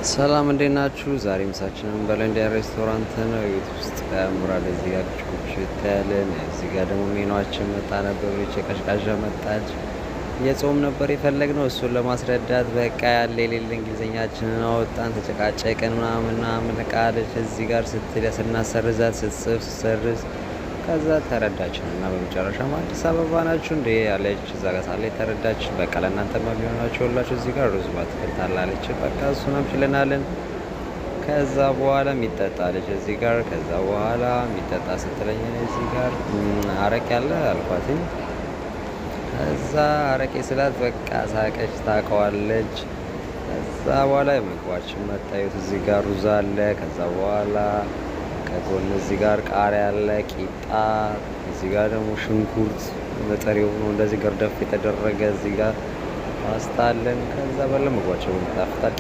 ሰላም እንዴት ናችሁ? ዛሬ ምሳችንን የምንበላው Indian restaurant ነው። ቤት ውስጥ ያምራል። እዚህ ጋር ቁጭ ቁጭ ያለን፣ እዚህ ጋር ደግሞ ሜኗችን መጣ ነበር። ቀዥቃዣ መጣች። የጾም ነበር የፈለግነው፣ እሱን ለማስረዳት በቃ ያለ የሌለ እንግሊዝኛችንን አወጣን፣ ተጨቃጨቅን ምናምን ምናምን ቃለች እዚህ ጋር ስትል ስናሰርዛት፣ ስትጽፍ ስትሰርዝ፣ ከዛ ተረዳችን እና በመጨረሻም አዲስ አበባ ናችሁ እንዴ አለች። እዛ ጋር ሳለ ተረዳችን። በቃ ለእናንተማ ቢሆናችሁ ሁላችሁ እዚህ ጋር ሩዝ በአትክልት አለ አለች። በቃ እሱን አምጪልናለን። ከዛ በኋላ የሚጠጣ አለች እዚህ ጋር። ከዛ በኋላ የሚጠጣ ስትለኝ እዚህ ጋር አረቄ አለ አልኳትኝ። ከዛ አረቄ ስላት በቃ ሳቀች፣ ታውቀዋለች። ከዛ በኋላ የምግባችን መታየት እዚህ ጋር ሩዝ አለ። ከዛ በኋላ ከጎን እዚህ ጋር ቃሪያ አለ፣ ቂጣ፣ እዚህ ጋር ደግሞ ሽንኩርት በጥሬው ነው እንደዚህ ገርደፍ የተደረገ፣ እዚህ ጋር ፓስታ አለን። ከዛ በኋላ ምግባቸው ይጣፍጣል።